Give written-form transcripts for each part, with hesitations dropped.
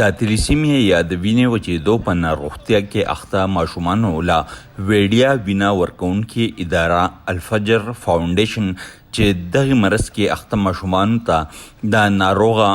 د تلیسیمیا یا د وینې وچېدو په ناروغتیا کې اخته ماشومانو له ویړیا وینه ورکوونکې اداره الفجر فاونډیشن چې دغې مرض کې اخته ماشومانو ته د ناروغه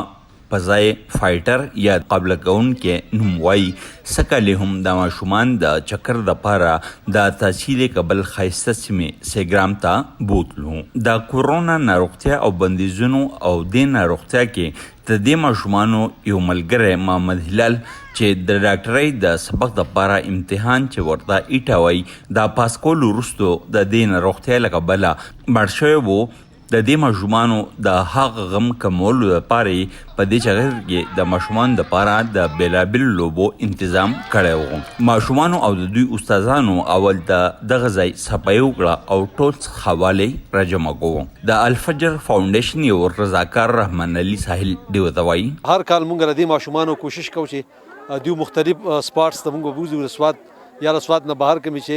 په ځای فایټر یا قابله کوونکی نوم وایي، سږکال یې هم دا ماشومان د چکر دپاره د تحصیل کبل ښایسته سیمې سیګرام ته بوتلو. د کورونا ناروغتیا او بندیزونو او دې ناروغتیا کې د دې ماشومانو یو ملګری محمد هلال چې د ډاکټرۍ د سبق دپاره امتحان چې ورته ایټا وایي د پاس کولو وروسته د دې ناروغتیا له کبله مړ شوی و، د دې ماشومانو د هغه غم کمولو لپاره یې په دې چکر کې د ماشومانو لپاره د بېلابېلو لوبو انتظام کړی و. ماشومانو او د دوی استادانو اول د دغه ځای صفایي وکړه او ټول ښه راجمع کوو. د الفجر فاونډیشن یو رضاکار رحمان علي ساحل ډیوه ته وایي. هر کال مونږ له دې ماشومانو کوشش کوو چې دیو مختلف سپاټس ته مونږ بوځو، د سوات یا له سوات نه بهر کومې چې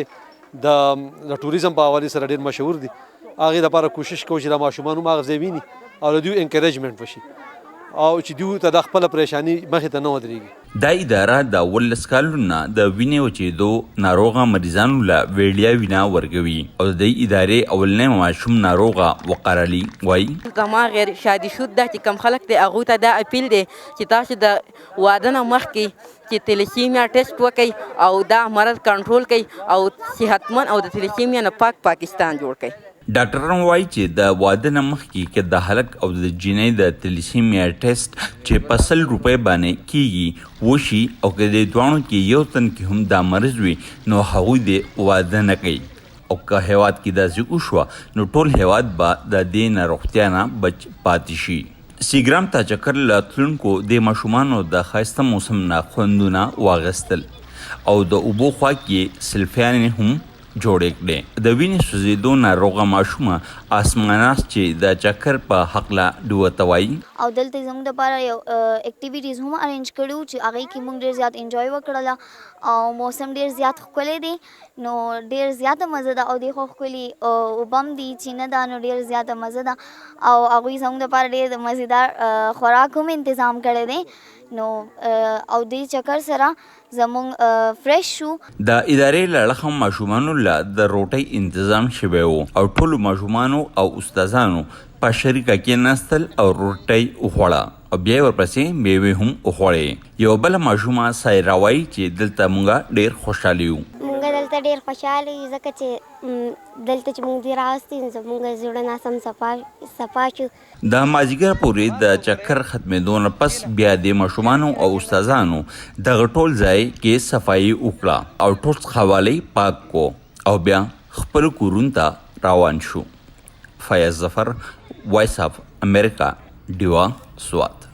د ټوریزم په حوالې سره ډېر مشهور دي، هغې دپاره کوشش کوو چې دا ماشومان هم هغه ځای ویني او له دوی انکریجمنټ وشي او چې دوی ته دا خپله پریشاني مخې ته نه ودرېږي. دا اداره د 17 کالو نه د وینې وچېدو ناروغه مریضانو له ویړیا وینه ورکوي او د دې ادارې اولنی ماشوم ناروغه وقار علي وایي. زما غیر شادي شد ده چې کوم خلک دی هغوی ته دا اپیل دی چې تاسو د واده نه مخکې چې تلیسیمیا ټیسټ وکړئ او دا مرض کنټرول کړئ او صحتمند او د تلیسیمیا نه پاک پاکستان جوړ کړئ. ډاکټران وایي چې د واده نه مخکې که د هلک او د جینۍ د تلیسیمیا ټیسټ چې په 100 روپۍ باندې کیږي وشي او که دې دواړو کې یو تن کې هم دا مرض وي نو هغوی دې واده نه کوي او که هیواد کې داسې وشوه نو ټول هیواد به د دې ناروغتیا نه بچ پاتې شي. سیګرام ته چکر له تلونکو دې ماشومانو د ښایسته موسم نه خوندونه واخیستل او د اوبو خوا کې سلفیانې هم جوړې کړې. د وینې سوځېدو ناروغه ماشومه آسماناس چې د چکر په هکله ډیوه ته وایي. او دلته زموږ دپاره یو اکټیویټیز هم ارینج کړي وو چې هغې کې موږ ډېر زیات انجوای وکړله او موسم ډېر زیات ښکلی دی، نو ډېر زیاته مزه ده او دې خو ښکلي اوبه هم دي چې نه ده، نو ډېر زیاته مزه ده او هغوی زموږ دپاره ډېر مزیدار خوراک هم انتظام کړی دی، نو او دې چکر سره زموږ فریش شو. د ادارې له اړخه ماشومانو له د روټۍ انتظام شوی و او ټولو ماشومانو او استادانو په شریکه کېناستل او روټۍ وخوړه او بیا یې ورپسې میوې هم وخوړې. یوه بله ماشومه سایره وایي چې دلته مونږ ډېر خوشحاله یو. مونږ دلته ډېر خوشحاله یو ځکه چې دلته چې مونږ دوی راوستي نو زمونږ زړونه سم صفا شو. د مازیګر پورې د چکر ختمېدو نه پس بیا دې ماشومانو او استادانو دغه ټول ځای کې صفایي وکړه او ټول ښاوالی پاک کو او بیا خپلو کورونو ته روان شو. فیاض ظفر، وایس اف امریکا، ډیوه، سوات.